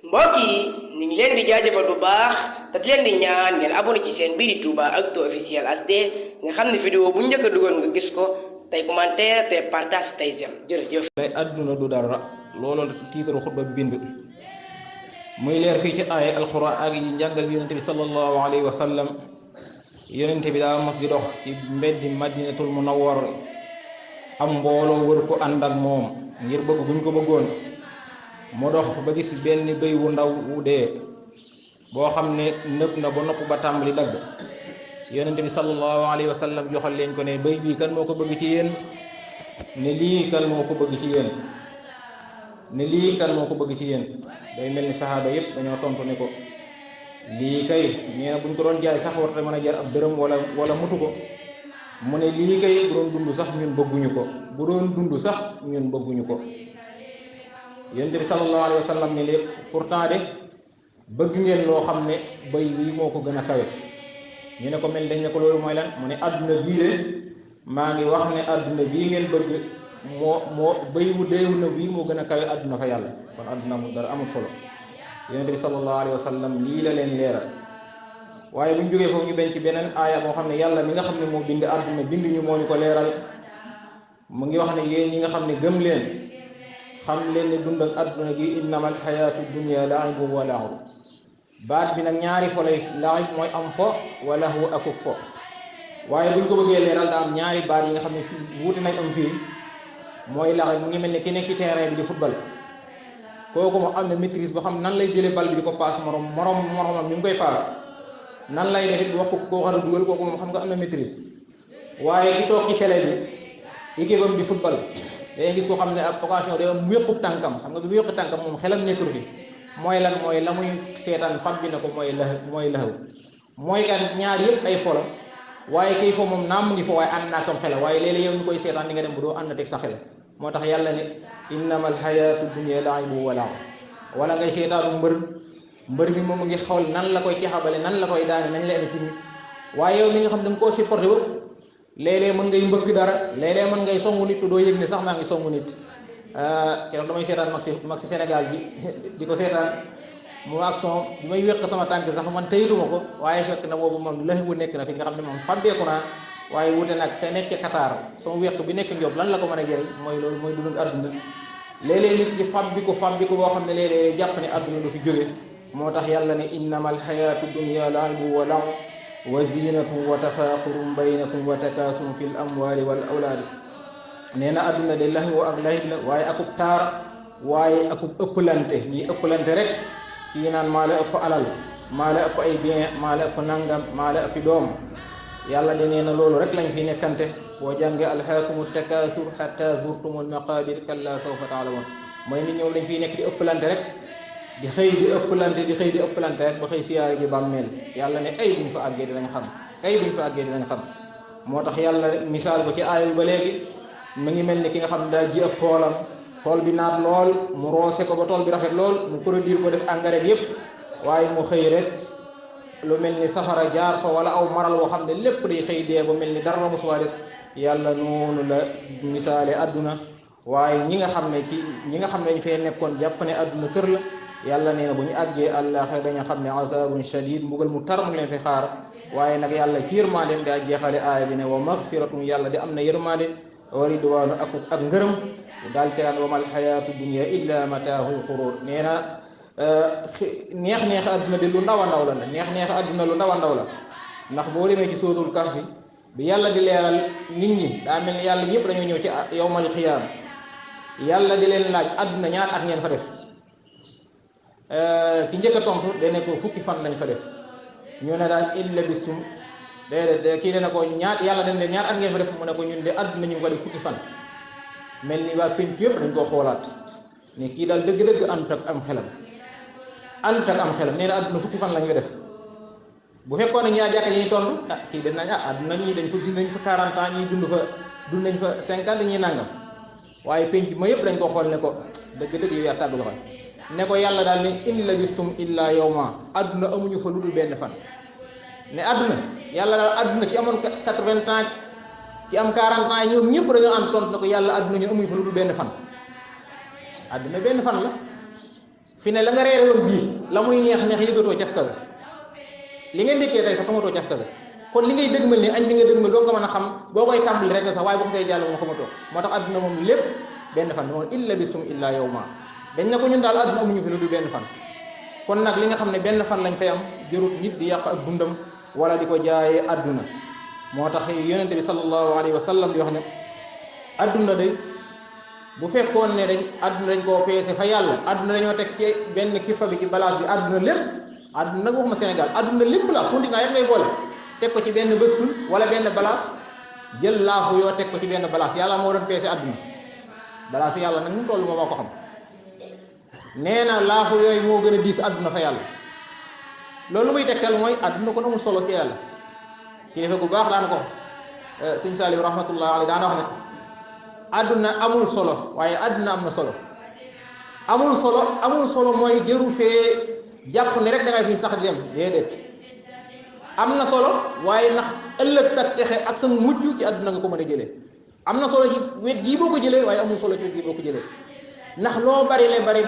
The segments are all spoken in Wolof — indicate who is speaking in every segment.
Speaker 1: mbokk yi ñu ngi leen di jaajëfal bu baax te di leen di ñaan ngeen abonné ci seen bii di Touba Actu officiel HD nga xam ne vidéo bu njëkk a dugal nga gis ko tey commentaire te partage tey j'aime jërëjëf.
Speaker 2: lay àdduna du dara looloo tiitaru xutba bi bind muy leer fii ci aaya alquran ak yi njàngal yonente bi sallallahu alayhi wa sallam. yonente bi daa mas di dox ci mbeddi madinatul munawwar am mbooloo wër ko ànd ak moom ngir bëgg buñ ko bëggoon mu dox ba gis benn bëy wu ndaw wu dee boo xam ne nëb na ba nopp ba tàmbali dagg yonente bi sallallahu alayhi wa sallam joxal leen ko ne bëy bii kan moo ko bëgg ci yéen ne lii kan moo ko bëgg ci yéen ne lii kan moo ko bëgg ci yéen day mel ni saxaaba yépp dañoo tontu ne ko lii kay nee na buñ ko doon jaay sax warta mën a jar ab dërëm wala mutu ko mu ne lii kay bu doon dund sax ñun bëgguñu ko bu doon dund sax ñun bëgguñu ko yonent bi sallallahu alayhi wa sallam ne lépp pourtant de bëgg ngeen loo xam ne bay bii moo ko gën a kawe ñu ne ko mel dañ ne ko loolu mooy lan mu ne àdduna bii de maa ngi wax ne àdduna bii ngeen bëgg moo bay wu deewu na bii moo gën a kawe àdduna fa yàlla kon àdduna mu dara amul solo yonente bi sallallahu alayhi wa sallam lii la leen leeral waaye bu ñu jógee foofu ñu benn ci beneen aaya boo xam ne yàlla mi nga xam ne moo bind àdduna bind ñu moo ñu ko leeral mu ngi wax ne yéen ñi nga xam ne gëm leen xam leen ne dund ak àdduna gi innamal xayaatu dunya laibun wa lahu baat bi nag ñaari fo lay laib mooy am fo wa lahu akuk fo waaye bu ñu ko bëggee leeral daa am ñaari baat yi nga xam ne fii wuute nañ am fii mooy laib mu ngi mel ne ki nekk ci terrain bi di football kooku moo am na maîtrise boo xam nan lay jëlee bal bi di ko paas moromam ñu ngi koy paas nan lay def it wax ko koo xam ne dugal kooku moom xam nga am na maîtrise waaye di toog ci télé bi équipe am di football day gis ko xam ne ab occasion day am wéqub tànkam xam nga bi mu wéqu tànkam moom xelam nekkul fi mooy lan mooy la muy seetaan fab bi na ko mooy laxaw mooy kan ñaar yëpp ay folo waaye kay fo moom naam mu ngi fo waaye ànd naa kom xela waaye léeg-léeg yow ñu koy seetaan di nga dem bu doo ànd teg sa xel moo tax yàlla ne innamal xayaatu dunya laibu wa lahu wala ngay seetaanu mbër bi moom mu ngi xool nan la koy caxabale nan la koy daane nañ la ene timit waaye yow mi nga xam da nga koo supporté ba léeg-léeg mën ngay mbëkk dara léeg-léeg mën ngay songu nit te doo yëg ne sax maa ngi songu nit keroog damay seetaan mag si Sénégal bi di ko seetaan mu action bi may wéq sama tànk sax man teyituma ko waaye fekk na boobu moom lëx bu nekk na fi nga xam ne moom fàbbeeku naa waaye wute nag te nekk Qatar sama wéq bi nekk Njob lan la ko mën a jëriñ mooy loolu mooy dund àdduna léeg-léeg nit ñi fab bi ko boo xam ne léeg-léeg jàpp ne àdduna du fi jóge moo tax yàlla ne innamal xayaatu dunya laibu wa lahu wa zinatu wa tafaaxurun baynakum wa takaasun fil amwali wal awlaadi nee na àdduna de laxu ak laxib la waaye akub taar waaye akub ëpplante ñii ëpplante rek kii naan maa la ëpp alal maa la ëpp ay bien maa la ëpp nangam maa la ëppi doom yàlla de nee na loolu rek lañ fi nekkante boo jàngee alhaakumu takaasur xatta zurtumul maqaabir kalla sawfa taalamoon mooy nit ñoom dañ fiy nekk di ëpplante rek di xëy di ëpplante rek ba xëy siyaare ji bàmmeel yàlla ne ay buñ fa àggee dinañ xam moo tax yàlla misaal ko ci aaya ba léegi mu ngi mel ni ki nga xam ne daa ji ab toolam tool bi naat lool mu roose ko ba tool bi rafet lool mu produire ko def engrais bi yëpp waaye mu xëy rek lu mel ni safara jaar fa wala aw maral woo xam ne lépp day xëy dee ba mel ni dara mosuwaa des yàlla noonu la misaale àdduna waaye ñi nga xam ne dañ fee nekkoon jàpp ne àdduna kër la yàlla nee na bu ñu àggee àllaaxira dañu xam ne azabun shadid mbugal mu tar mu leen fi xaar waaye nag yàlla ci yërmande daa jeexale aaya bi ne wa maxfiratun yàlla di am na yërmande wa ridwaanu ak ngërëm daal tegaan wa mal xayaatu dunya illa mataahul xurur nee na neex àdduna de lu ndaw a ndaw la neex àdduna lu ndaw a ndaw la ndax boo demee ci sóotul Kahf bi yàlla di leeral nit ñi daa mel ni yàlla ñëpp dañoo ñëw ci yawmal xiyaam yàlla di leen laaj àdduna ñaar at ngeen fa def ki njëkk a tontu dana ko fukki fan lañ fa def ñu ne daal illa bistum déedéet kii dana ko ñaar yàlla dañ leen ñaar at ngeen fa def mu ne ko ñun de àdduna ñu ngi ko def fukki fan mel ni waa penc yëpp dañ koo xoolaat ne kii daal dëgg-dëgg àndut ak am xelam nee na àdduna fukki fan lañ ko def bu fekkoon ne ñaa jàkka yi ñu tontu kii dañ nañ àdduna ñii dañ fa dund nañ fa 40 ans ñii dund nañ fa 50 ñii nangam waaye penc ma yëpp dañ ko xool ne ko dëgg-dëgg yow yaa tàggu loxo ne ko yàlla daal ne in labistum illa yawma àdduna amuñu fa lu dul benn fan ne àdduna yàlla daal àdduna ki amoon 80 ans ki am 40 ans ñoom ñëpp dañoo am tontu ne ko yàlla àdduna ñu amuñu fa lu dul benn fan àdduna benn fan la fi ne la nga reere woon bii la muy neex neex yëgatoo cafka ga li nga ndékkee tey sax xamatoo cafka ga kon li ngay dëgmal ni añ bi nga dëgmal doo nga mën a xam boo koy tàmbali rek sax waaye bu ko fay jàll moom xamatoo moo tax adduna moom lépp benn fan moom illa bisum illa yawma dañ ne ko ñun daal adduna amuñu fi lu dul benn fan kon nag li nga xam ne benn fan lañ fay am jërut nit di yàq ak dundam wala di ko jaayee adduna moo tax yonente bi sallallahu alayhi wa sallam di wax ne adduna day bu fekkoon ne adduna dañ koo peese fa yàlla adduna dañoo teg ci benn kifa bi ci balance bi adduna lépp adduna nag waxuma Sénégal adduna lépp la continent yëpp ngay boole teg ko ci benn bëstul wala benn balance jël laafu yoo teg ko ci benn balance yàlla moo doon peese adduna balance yàlla nag mu toll moo ko xam nee na laafu yooyu moo gën a diis adduna fa yàlla loolu muy tegtal mooy adduna kon amul solo ci yàlla kilifa gu baax daan ko sëñ Saliou rahmatullah alayhi daan wax ne adduna amul solo waaye adduna am na solo amul solo mooy jëru fee jàpp ne rek da ngay fi sax di dem déedéet am na solo waaye ndax ëllëg sa texe ak sa mucc ci adduna nga ko mën a jëlee am na solo ci wet gii boo ko jëlee waaye amul solo ci wet gii boo ko jëlee ndax loo bari le bari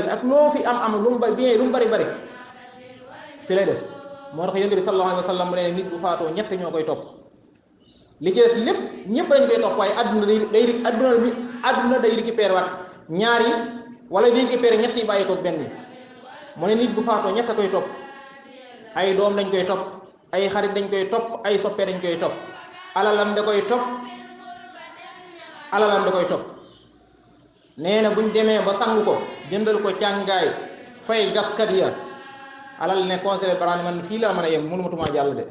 Speaker 2: ak loo fi am lu mu bari bien lu mu bari fi lay des moo tax yonent bi sallallahu alayhi wa sallam mu ne nit bu faatoo ñett ñoo koy topp li ci des lépp ñëpp dañ koy topp waaye adduna day récupérer waat ñaar yi wala day récupérer ñett yi bàyyi ko benn yi mu ne nit bu faatoo ñett a koy topp ay doom dañ koy topp ay xarit dañ koy topp ay soppe dañ koy topp alalam da koy topp nee na buñ demee ba sangu ko jëndal ko càngaay fay gaskat ya alal ne conseiller barani man fii laa mën a yem mënumatuma jàll de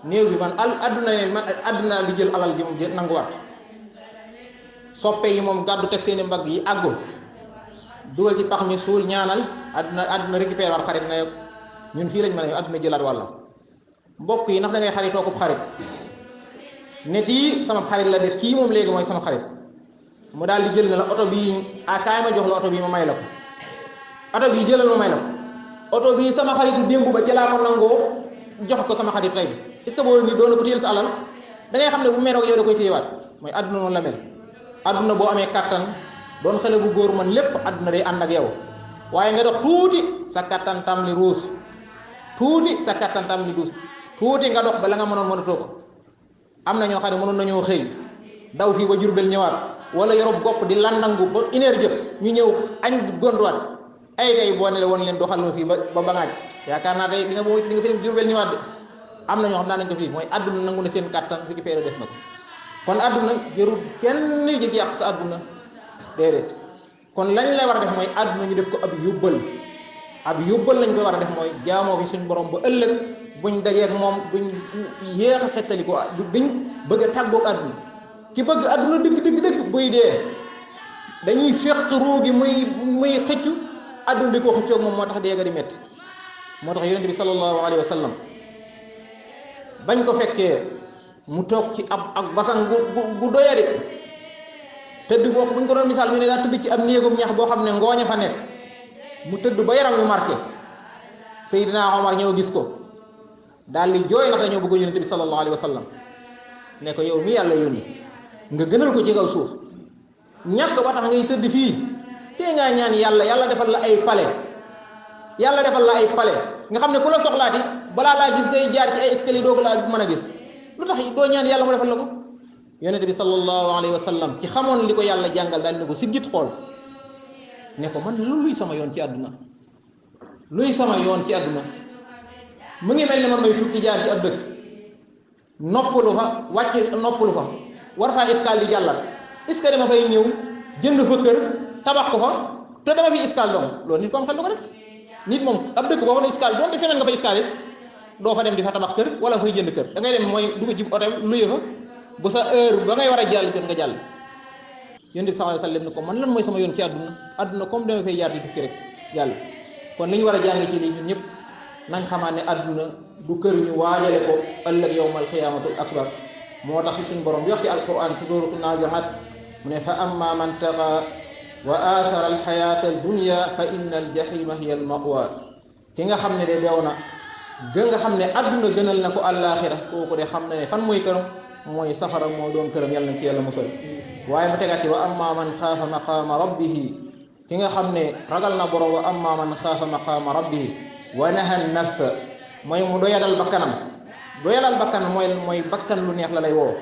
Speaker 2: néew bi man adduna li jël alal ji moom nanguwaat soppe yi moom gàddu teg seeni mbagg yi àggul dugal ci pax mi suul ñaanal adduna récupéré waat xarit na ñun fii lañ mën a yem adduna jëlaat wàllam mbokk yi ndax da ngay xaritoo ko xarit net yi sama xarit la de kii moom léegi mooy sama xarit mu daal di jël na la oto bii kaay ma jox la oto bii ma may la ko oto bii jëlal ma may la ko oto bii sama xaritu démb ba jëlaa ko nangoo jox ko sama xarit tey bi est-ce que boobu nit doon na ko téyel sa alal da ngay xam ne bu meroog yow da koy téyewaat mooy adduna noonu la mel adduna boo amee kattan doon xale bu góor man lépp adduna day ànd ak yow waaye nga dox tuuti sa kattan tam li ruus tuuti nga dox ba la nga mënoon mënatoo ko am na ñoo xam ne mënoon nañoo xëy daw fii ba Jurbel ñëwaat wala yorob gopp di landangu ba une heure jot ñu ñëw añ gonduwaat ay tey boo ne la woon leen doxal ma fii ba ngaaj yaakaar naa tey di nga fi dem Jurbel ñëwaat de am na ñoo xam nañ ko fii mooy adduna nangu na seen kàttan récupéré des na ko kon adduna jërul kenn ci yàq sa adduna déedéet kon lañ lay war a def mooy adduna ñu def ko ab yóbbal lañ koy war a def mooy jaamoo fi suñ borom ba ëllëg buñ dajeek moom duñ yéex a xettali ko duñ bëgg a tàggoog adduna ki bëgg adduna dëgg buy dee dañuy fekk ruugi muy xëccu adduna di ko xëccoog moom moo tax dee ga di metti moo tax yonent bi sallallahu alayhi wa sallam bañ ko fekkee mu toog ci ak basan gu doyadi tëdd boo ko buñ ko doon misaal ñu ne daa tëdd ci ab néegum ñax boo xam ne ngooña fa nekk mu tëdd ba yaram yu marqué Seydina Omar ñëw gis ko daal di jooy ndax dañoo bëgg yonent bi sallallahu alayhi wa sallam ne ko yow mi yàlla yónni nga gënal ko ci kaw suuf ñàkk ba tax ngay tëdd fii te ngaa ñaan yàlla defal la ay palais nga xam ne ku la soxlaati balaa laa gis day jaar ci ay escalier doo ko laa mën a gis lu tax doo ñaan yàlla mu defal la ko yonent bi sallallahu alayhi wa sallam ci xamoon li ko yàlla jàngal daal ne ko siggit xool ne ko man luy sama yoon ci àdduna mu ngi mel ne man may tukki jaar ci ab dëkk noppalu fa war faa escale di jàllat est-ce que dama fay ñëw jënd fa kër tabax ko fa te dama fi escale doom loolu nit ko am xel du ko def nit moom ab dëkk boo fa ne escale doon te feneen nga fa escale doo fa dem di fa tabax kër wala fay jënd kër da ngay dem mooy dugg ci oto luye fa bu sa heure ba ngay war a jàll jot nga jàll yonent bi sallallahu alayhi wasallam ne ko man lan mooy sama yoon ci àdduna comme dama fay jaar di tukki rek jàll kon li ñu war a jàng ci lii ñun ñëpp nañ xamaat ne àdduna du kër ñu waajale ko ëllëg yawmal xiyaamatul akbar moo tax suñu borom di wax ci alquran ci suuratu naazi'aat mu ne fa amma man taqa wa athara alxayaata aldunya fa inna aljahima hiya alma'wa ki nga xam ne de beew na nga xam ne àdduna gënal na ko àllaaxira kooku de xam na ne fan mooy këram mooy safara moo doon këram yàlla na ci yàlla musal waaye mu tegaat ci wa amma man xaafa maqaama rabbihi ki nga xam ne ragal na borom wa amma man xaafa maqaama rabbihi wa naha nafsa mooy mu doyadal bakkanam mooy bakkan lu neex la lay woo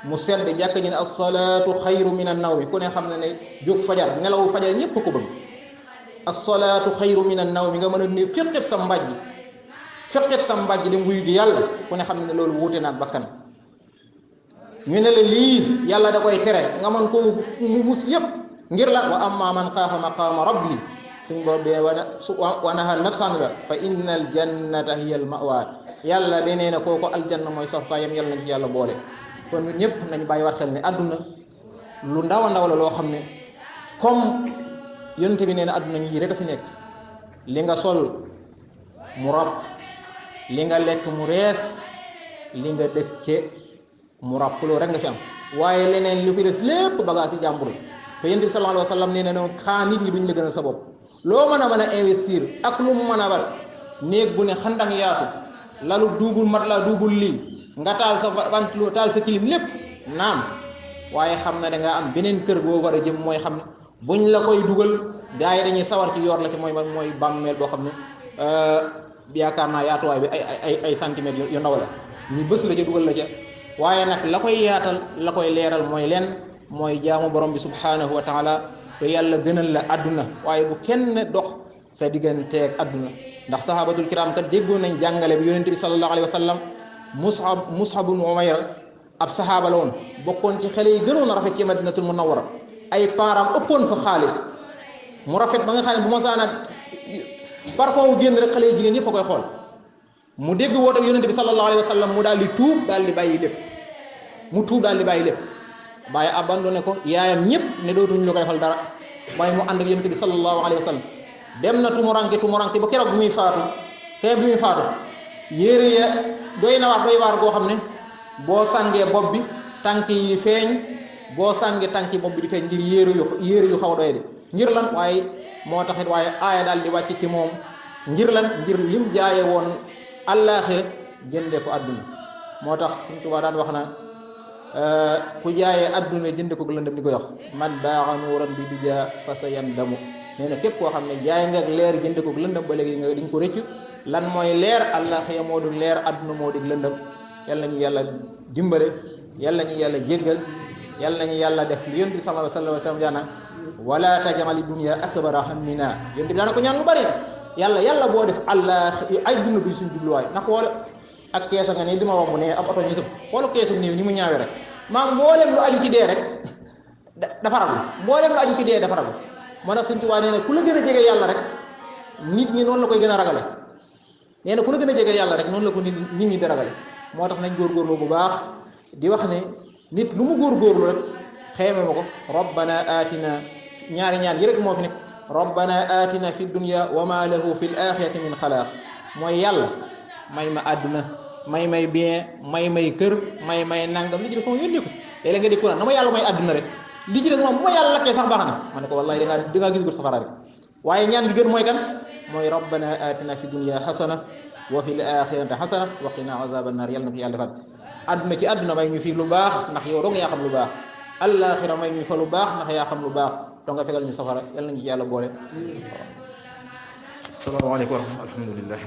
Speaker 2: mu sedd jàkk ji ne as-salaatu xayru min an-nawmi ku ne xam ne jóg fajar nelawu fajar ñépp ko bëgg as-salaatu xayru min an-nawmi nga mën a ne feqet sa mbàjj dem wuyu gi yàlla ku ne xam ne loolu wuute na ak bakkan ñu ne la lii yàlla da koy tere nga mën koo mus yépp ngir la wa amma man xaafa maqaama rabbi suñ boobu bee wa naha nafsan la fa inna al jannata hiya al ma'wa yàlla de nee na kooku aljanna mooy safkaayam yàlla nañ ci yàlla boole kon ñun ñëpp nañ bàyyi war xel ne àdduna lu ndaw a ndaw la loo xam ne comme yonente bi nee na àdduna ñi rek a fi nekk li nga sol mu rab li nga lekk mu rees li nga dëkke mu rab loolu rek nga fi am waaye leneen lu fi des lépp bagage yi jàmbur te yonent bi sallallahu alayhi wa sallam nee na noonu xaa nit ñi duñ la gën a sa bopp loo mën a investir ak lu mu mën a bar néeg bu ne xandang yaatu lalu duubul mat la duubul lii nga taal sa ventilo taal sa clim lépp naam waaye xam na da nga am beneen kër boo war a jëm mooy xam ne buñ la koy dugal gars yi dañuy sawar ci yor la ci mooy bàmmeel boo xam ne yaakaar naa yaatuwaay bi ay centimètres yu ndaw la ñu bës la ca dugal la ca waaye nag la koy yaatal la koy leeral mooy leen mooy jaamu borom bi subhanahu wa taala te yàlla gënal la àdduna waaye bu kenn dox sa digganteeg àdduna ndax sahabatul kiram kat déggoon nañ jàngale bi yonente bi sallallahu alayhi wa sallam Mus'ab ibn Umayr ab sahaaba la woon bokkoon ci xale yi gënoon a rafet ci madinatul munawwara ay parents ëppoon fa xaalis mu rafet ba nga xam ne bu ma saana parfum wu génn rek xale yi jigéen yëpp a koy xool mu dégg woote yonente bi sallallahu alayhi wa sallam mu daal di tuub daal di bàyyi lépp bàyyi abandonné ko yaayam ñëpp ne dootuñu la ko defal dara waaye mu ànd ak yonente bi sallallahu alayhi wa sallam dem na tumuranke ba keroog bi muy faatu yére ya doy waar goo xam ne boo sàngee bopp bi tànk yi di feeñ boo sàngee tànk yi bopp bi di feeñ ngir yére yu xaw a doy de ngir lan waaye moo taxit waaye aaya daal di wàcc ci moom ngir lan ngir lim jaaye woon àllaaxira jënde ko àdduna moo tax Sëriñ Tuubaa daan wax na ku jaayee àdduna jënde ko lëndëm di ko yox man baaxa nuuran bi duja fa sa yandamu nee na képp koo xam ne jaay nga ak leer jënde ko lëndëm ba léegi di nga ko rëccu lan mooy leer àllaaxira moo du leer àdduna moo di lëndëm yàlla nañu yàlla dimbale yàlla nañu yàlla jéggal yàlla nañu yàlla def li yonent bi sallallahu alayhi wa sallam jaana wala tajamali dunya akbara hammina yonent bi daana ko ñaan lu bari yàlla boo def ay dund duñ suñ jubluwaay ndax wala ak keesa nga ne di ma romb ne ab oto ñu sëf xoolu keesu néew ni mu ñaawe rek maam mboolem lu aju ci dee rek dafa ragu mboolem lu aju ci dee dafa ragu moo tax Sëñ Tuubaa nee na ku la gën a jege yàlla rek nit ñi noonu la koy gën a ragale nee na ku la gën a jege yàlla rek noonu la ko nit ñi di ragale moo tax nañ góorgóorlu bu baax di wax ne nit lu mu góorgóorlu rek xeeme ma ko rabbana atina ñaari ñaan yi rek moo fi nekk rabbana atina fi dunya wa ma lahu fi l axirati min xalaaq mooy yàlla may ma àdduna may bien may kër may nangam li ci des sama yónni ko léeg-léeg nga di ko naan na ma yàlla may àdduna rek li ci des moom bu ma yàlla lakkee sax baax na ma ne ko wallahi da ngaa gis gur safara rek waaye ñaan gi gën mooy kan mooy rabbana atina fi dunya xasana wa fi l axirati xasana wa qina azaban naar yàlla na ko yàlla defal àdduna ci àdduna may ñu fi lu baax ndax yow dong yaa xam lu baax àllaaxira may ñu fa lu baax ndax yaa xam lu baax donc nga fegal ñu safara yàlla nañu ci yàlla boole. Salaamaaleykum wa rahmatulah alhamdulillah.